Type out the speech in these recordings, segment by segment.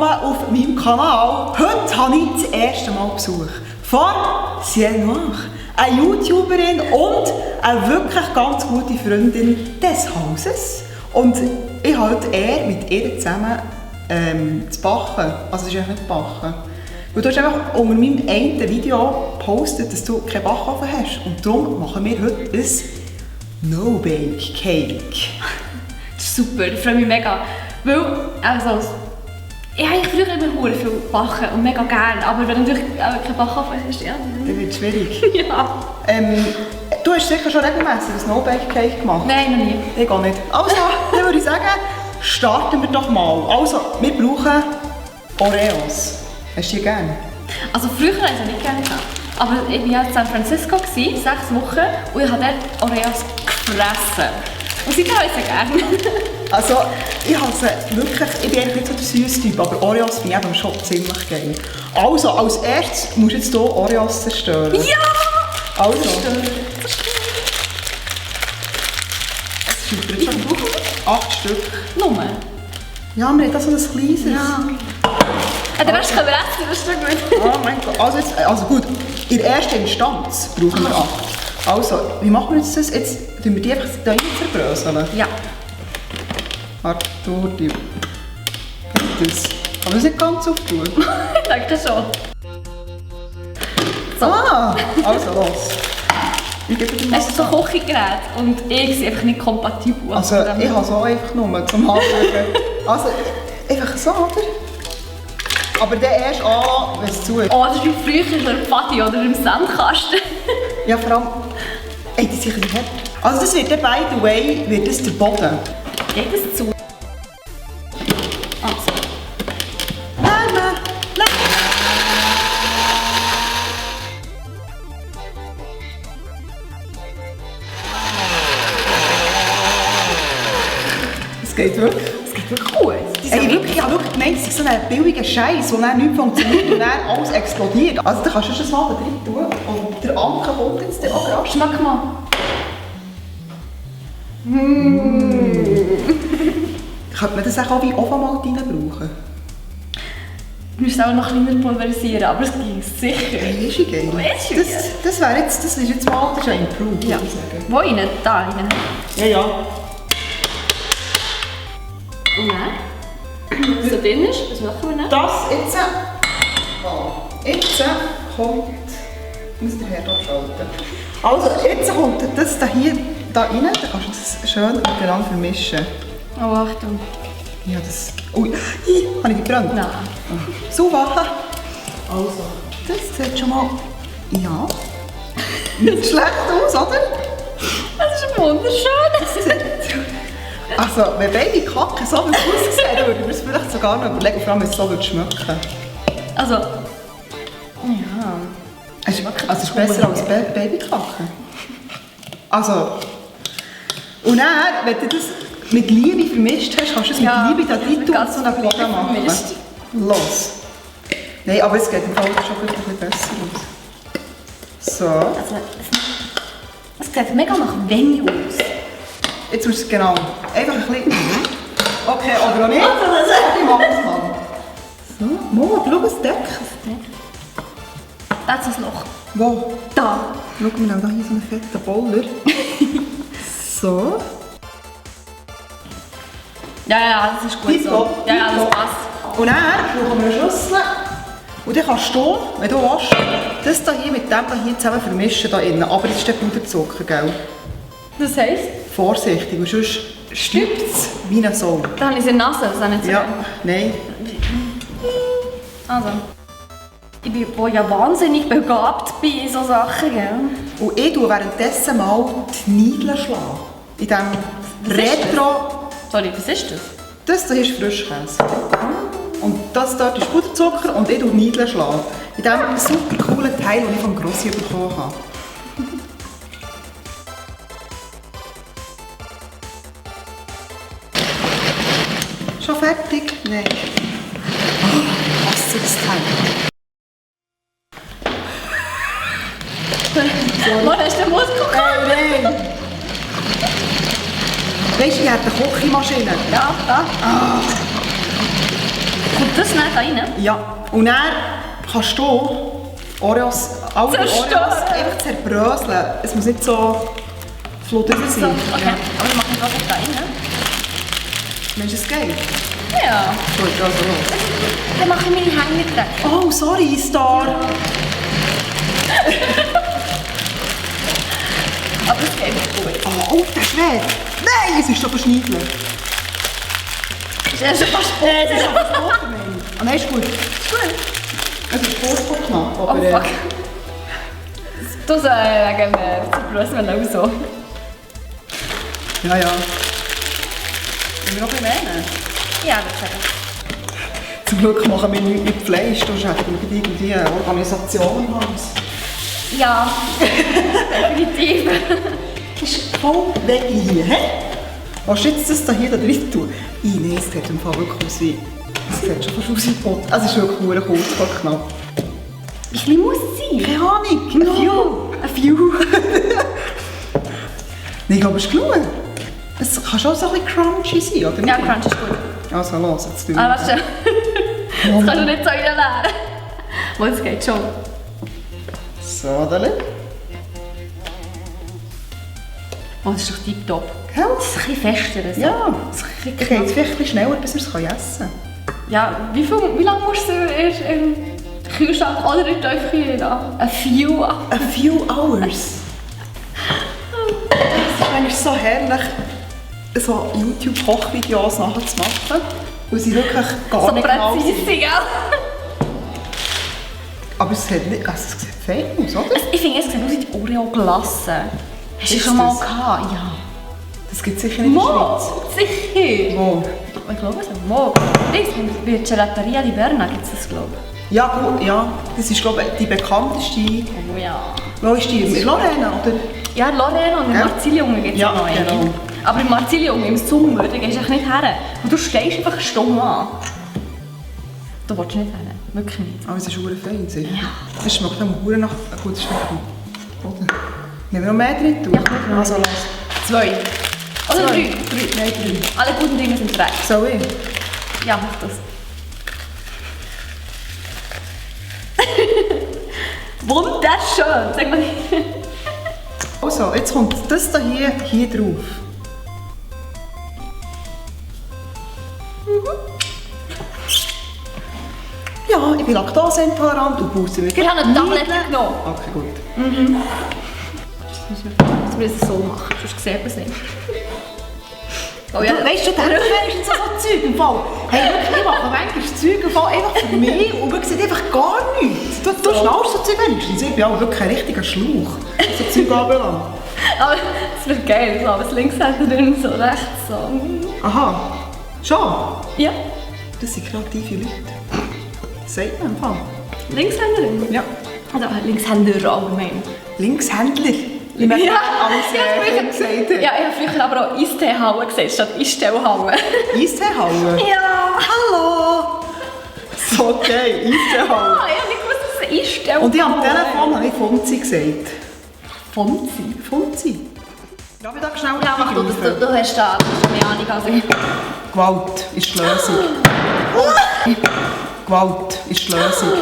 willkommen auf meinem Kanal. Heute habe ich das erste Mal Besuch von Ciel Noir, eine YouTuberin und eine wirklich ganz gute Freundin des Hauses. Und ich habe heute eher mit ihr zusammen zu backen. Also es ist eigentlich nicht backen. Weil du hast einfach unter meinem einen Video gepostet, dass du keinen Backofen hast. Und darum machen wir heute ein No-Bake-Cake. Das ist super, ich freue mich mega. Weil, also, ich habe früher immer sehr viel backen und mega gerne, aber wenn du natürlich keinen Backofen hast, ja. Das wird schwierig. Ja. Du hast sicher schon regelmäßig ein No-Bake-Cake gemacht? Nein, noch nie. Ich auch nicht. Also, dann würde ich sagen, starten wir doch mal. Also, wir brauchen Oreos. Hast du die gerne? Also früher habe ich es nicht gerne gehabt. Aber ich war ja in San Francisco, 6 Wochen, und ich habe dort Oreos gefressen. Und seitdem habe ich sie gerne. Also, ich habe sie wirklich, ich bin eigentlich nicht so der süße Typ, aber Oreos finde ich eben schon ziemlich geil. Also, als erstes musst du jetzt hier Oreos zerstören. Ja! Also. Zerstören. Es ist übrigens schon 8 Stück. Nummer. Ja, wir haben da so ein kleines. Ja. Den Rest können wir essen, das ist doch gut. Oh mein Gott. Also gut, in erster Instanz brauchen wir 8. Also, wie machen wir jetzt das? Jetzt tun wir die einfach da rein zerbröseln. Ja. Warte, die. Das. Kann man das nicht ganz auftun? Ich denke schon. So. Ah, also los. Ich gebe dir Es ist so ein Kochgerät und ich bin einfach nicht kompatibel. Also, ich habe so einfach nur zum Anschauen. Also, einfach so, oder? Aber der erst an, wenn es zu ist. Oh, das ist wie früher in der Pfadi oder im Sandkasten. Ja, vor allem. Ey, die sind ein hart. Also, das wird dann, by the way, wird das der Boden. Geht das zu? Also. Nein. Es geht wirklich. Es geht wirklich gut. Ey, ich habe wirklich gemeint, es ist so ein billiger Scheiß, wo dann nichts funktioniert und dann alles explodiert. Also da kannst du das mal da drin tun und der Anke kommt jetzt auch gerade. Schmeck mal. Könnte man das auch wie Ofenmaltine brauchen? Du musst es auch noch kleiner pulverisieren, aber es geht sicher. Ey, ist ja geil. Ist ja Das ist jetzt mal das ist ein Improved, Ja. würde ich sagen. Wo rein? Da rein. Ja. Und dann? Was da drin ist, was machen wir dann? Das jetzt... Jetzt kommt... Ich muss den Herd abschalten. Also, jetzt kommt das da hier da rein, dann kannst du das schön miteinander vermischen. Oh, Achtung. Ja, das... Ui, habe ich gebrannt? Nein. Super. Also, das sieht schon mal... Ja. Nicht schlecht aus, oder? Das ist wunderschön. Also, wenn beide Kacken so aussehen würden, würde ich mir es vielleicht sogar noch überlegen, vor allem, wenn es so schmecken würde. Also... Ja. Also, es ist besser als Babykacken. Also... Und dann, wenn du das mit Liebe vermischt hast, kannst du es mit Liebe da drin tun und so einen Boden machen. vermischt. Los. Nein, aber es geht im Fall schon ein bisschen besser aus. So. Also, es sieht mega nach Venue aus. Jetzt musst du es genau. Einfach ein bisschen. Okay, oder auch nicht. Ich mache es mal. So, Mo, schau, es deckt. Da ist das Loch. Wo? Da. Schau mal, da hier so einen fetten Boller. So. Ja, das ist gut so. Ja, das passt. Und dann brauchen wir eine Schüssel. Und dann kannst du, wenn du willst, das hier mit dem hier zusammen vermischen. Da innen. Aber das ist der Puderzucker, gell? Das heisst? Vorsichtig, und sonst stübt es wie eine Sau. Da habe ich sie in der Nase, das ist auch nicht so. Ja, nein. Also. Ich bin wohl ja wahnsinnig begabt bei so Sachen, gell? Und ich tue währenddessen mal die Niedeln schlagen. In diesem Was ist Retro... Sorry, was ist das? Das hier ist Frischkäse. Und das dort ist Puderzucker und ich tue die Niedeln schlagen. In diesem super coolen Teil, den ich vom Grossi bekommen habe. Schon fertig? Nein. Oh, was ist das Teil? Wo hast du den Muskel gehabt? Nein! Weißt du, ich habe eine Küchenmaschine. Ja, da. Kommt das nicht da rein? Ja. Und dann kannst du Oreos, alle Oreos Zerstören. einfach zerbröseln. Es muss nicht so fludrig So, sein. okay. Ja. Aber dann mache ich das da rein. Meinst du, es geht? Ja. Gut, also los. Dann mache ich meine Hände dreckig. Oh, sorry, Star. Aber es geht nicht gut. Oh, der Schwert. Nein, es ist schon verschneidelt. Das ist schon fast Es ist aber das Boden, meine ich. Ah, nein, ist gut. Ist gut. Es ist furchtbar knapp, Oh aber... fuck. Du so wegen Zerbröseln auch so. Ja, ja. Wollen wir noch ein bisschen mehr nehmen? Ja, das sagen. Zum Glück machen wir nichts mit Fleisch, sonst hätten wir irgendwie eine Organisation im Haus. Ja, definitiv. Das ist voll weg hier, hä? Was jetzt das hier da drin tun? Nein, es sieht im Fall wirklich aus wie... Es sieht schon fast aus wie Pot. Es ist wirklich nur kurz vor knapp. Wie viel muss es sein? Keine Ahnung. A few. A few. Nein, ich glaube, es ist genug. Es kann schon so ein bisschen crunchy sein, oder nicht? Ja, Crunch ist gut. Also los, jetzt tun wir. Ah, warte. Das kannst du nicht so reinleeren. Wo es geht schon. So, da liegt. Oh, das ist doch tipptopp. Gell? Das ist ein bisschen fester. So. Ja, es geht vielleicht ein bisschen schneller, bis wir es essen können. Ja, wie lange musst du erst im Kühlschrank oder in die Tiefkühle lassen? A few. A few hours. Es ist manchmal so herrlich, so YouTube-Kochvideos nachzumachen, weil sie wirklich gar So nicht genau präzise, sind. gell? Aber es sieht nicht, also es sieht fein aus, oder? Ich finde, es sieht aus wie die Oreo-Glasse. Hast du Ist schon mal das? gehabt? Ja. Das gibt es sicher nicht in der Mo, Schweiz. sicher. Wo? Ich glaube es. Mo. Bei der Gelateria di Berna gibt es das, glaube ich. Ja, gut, ja. Das ist, glaube ich, die bekannteste. Oh ja. Wo ist die? In Lorena, oder? Ja, Lorena und im Ja. Marzillium gibt es Ja, auch noch eine. genau. Aber im Marzillium, im Sommer, da gehst du echt nicht her. Und du stehst einfach eine Stunde an. Da willst du nicht her. Wirklich nicht. Aber es ist verdammt fein, sicher. Das schmeckt dann verdammt nach... Gut, das schmeckt gut. Oder? Nehmen wir noch mehr drin tun? Ja, gut. Also los. 2. Oder 3. Nein, 3. Alle guten Dinge sind 3. Soll ich? Ja, mach das. Wunderschön! Sag mal. Also, jetzt kommt das hier drauf. Ja, ich bin laktoseintolerant und pause mir. Wir haben eine Tablette genommen. Okay, gut. Jetzt müssen wir es so machen, sonst sieht man es nicht. Oh ja, Weißt du, der wenigstens so Zeug im Fall. Hey, wirklich, ich mache manchmal Zeug im Fall einfach für mich und man sieht einfach gar nichts. Du schnallst so Zeug wenigstens. Ich bin auch wirklich ein richtiger Schlauch, was so Zeug anbelangt. aber es wird geil, so, aber das Linkshänderin so rechts so. Aha, schon? Ja, Das sind kreative Leute. Sagt man im Fall. Linkshänderin. Ja. Also Linkshänder allgemein. Linkshändler. Ja, alles ja, gesagt. ja, ich habe früher aber auch Eistee-Hauen gesagt, statt Eisstellhauen. Eisteehauen? Ja! Hallo! So geil, Eisteehauen. Ah, ich habe nicht gewusst, dass es Eisstellhauen Und ich am Telefon habe ich Fonzi gesagt. Fonzi? Fonzi? Darf ich da schnell Ja, mach du das, du hast da mehr Ahnung als ich. Gewalt ist die Lösung. Gewalt ist die Lösung.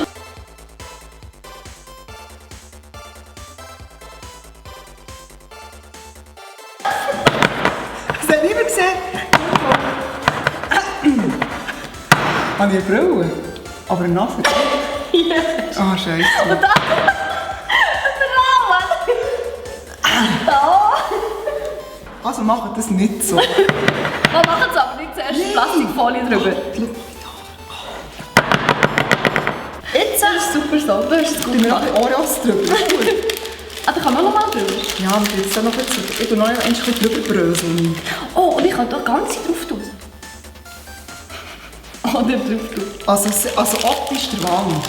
Das hat niemand gesehen. Habe ich eine Brille? Aber eine Nase? Ja. Ah, scheiße. Und da... Da! Also machen das nicht so. Wir machen es aber nicht zuerst Plastikfolie drüber. Jetzt ist super so, du hast es gut Ich bin noch gemacht. ein Oreos drüber. Das ist gut. Ah, da kann man noch mal drüber. Ja, und jetzt noch ein bisschen. Ich tue noch ein bisschen drüber bröseln. Oh, und ich kann da ganz drauf tun. Oder drauf tun. Also optisch der Wahn.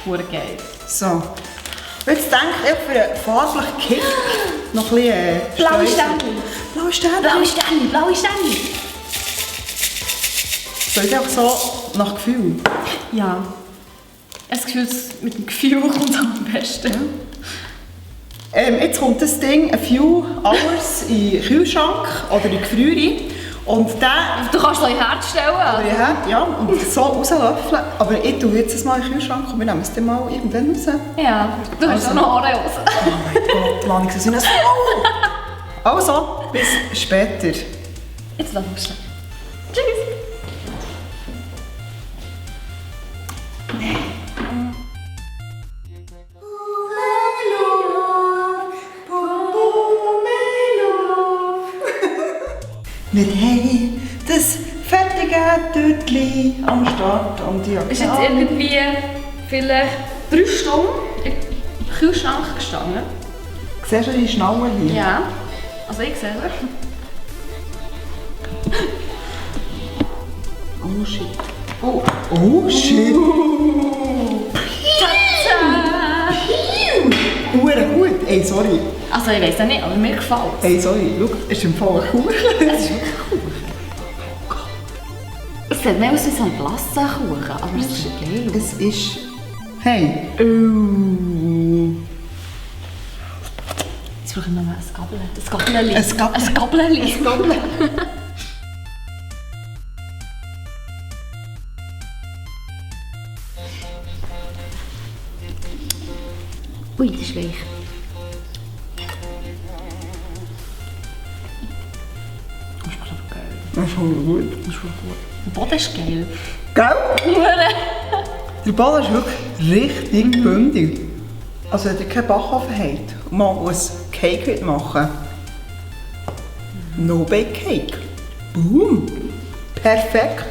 Pure geil. So. Und jetzt denke ich für einen farblichen Kick noch ein bisschen... Blaue Streusel. Sternchen. Blaue Sterne. Blaue Sterne, blaue Sterne. So ist auch so nach Gefühl. Ja. Das Gefühl, mit dem Gefühl kommt es am besten. Jetzt kommt das Ding a few hours in den Kühlschrank oder in die Gefriere. Und der... Du kannst es euch herstellen. Aber ja, und so rauslöffeln. Aber ich tue jetzt das mal in den Kühlschrank und wir nehmen es dann mal irgendwann raus. Ja, du hast auch noch Oreos. Oh mein Gott, Mann, ich sehe so Also, bis später. Jetzt lass uns schnell. Tschüss. Wir haben das fertige Törtli am Start und ja, Ist jetzt irgendwie vielleicht 3 Stunden im Kühlschrank gestanden. Siehst du die Schnalle hier? Ja, also ich sehe es. Oh shit. Oh shit. Tada! Hure gut. Ey, sorry. Also ich weiß ja nicht, aber mir gefällt es. Ey, sorry. Schau, es ist im Fall ein Kuchen. Es ist wirklich Kuchen. Es sieht mehr aus wie so ein Blassenkuchen, aber es sieht geil aus. Es ist... Hey. Jetzt brauche ich noch mal ein Gabel. Ein Gabelli. Ein Gabelli. Ein Gabelli. Ui, das ist weich. Das ist aber geil. Das ist schon gut. Das ist wirklich gut. Der Boden ist geil. Gell? Der Ball ist wirklich richtig bündig. Also wenn ihr keinen Backofen habt und mal ein Cake machen No Bake Cake. Boom. Perfekt.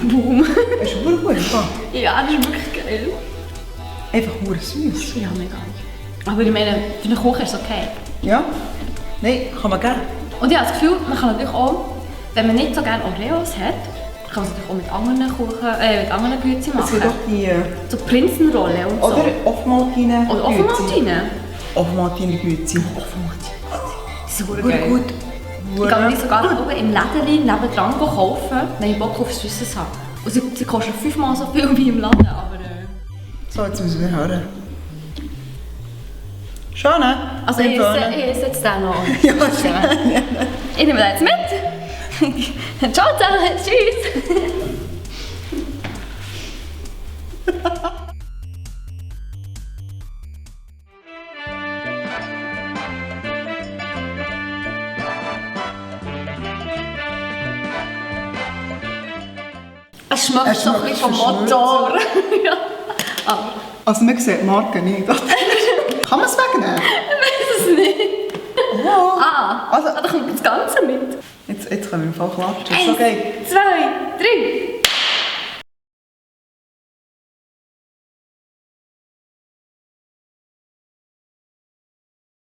Boom. Das ist super gut. Ja, das ist wirklich geil. Einfach nur süß. Ja, mega. Aber ich meine, für einen Kuchen ist es okay. Ja? Nein, kann man geben. Und ich habe das Gefühl, man kann natürlich auch, wenn man nicht so gerne Oreos hat, kann man es natürlich auch mit anderen Kuchen, mit anderen Güten Es gibt machen. doch die... So Prinzenrolle und so. Oder Offmaltine. Oder Offenmaltine. Offmaltine Güte. Offenmaltine. Die sind Gut, geil. gut. Ich kann mir die sogar oben im Läden nebendran kaufen, wenn ich Bock auf Süßes habe. Und sie kosten 5-mal so viel wie im Laden, aber... So, jetzt müssen wir hören. Schön, ne? Also ich esse jetzt den noch. Ja, Ich nehme den jetzt mit. Ciao zusammen, tschüss. Es schmeckt so ein bisschen vom Motor. Ja. Aber Also man sieht die Marke nicht. Kann man es wegnehmen? ich weiß es nicht. Oh. Ah, Also- da kommt das Ganze mit. Jetzt können wir im Fall klatschen. Ist so geil. 1, 2, 3.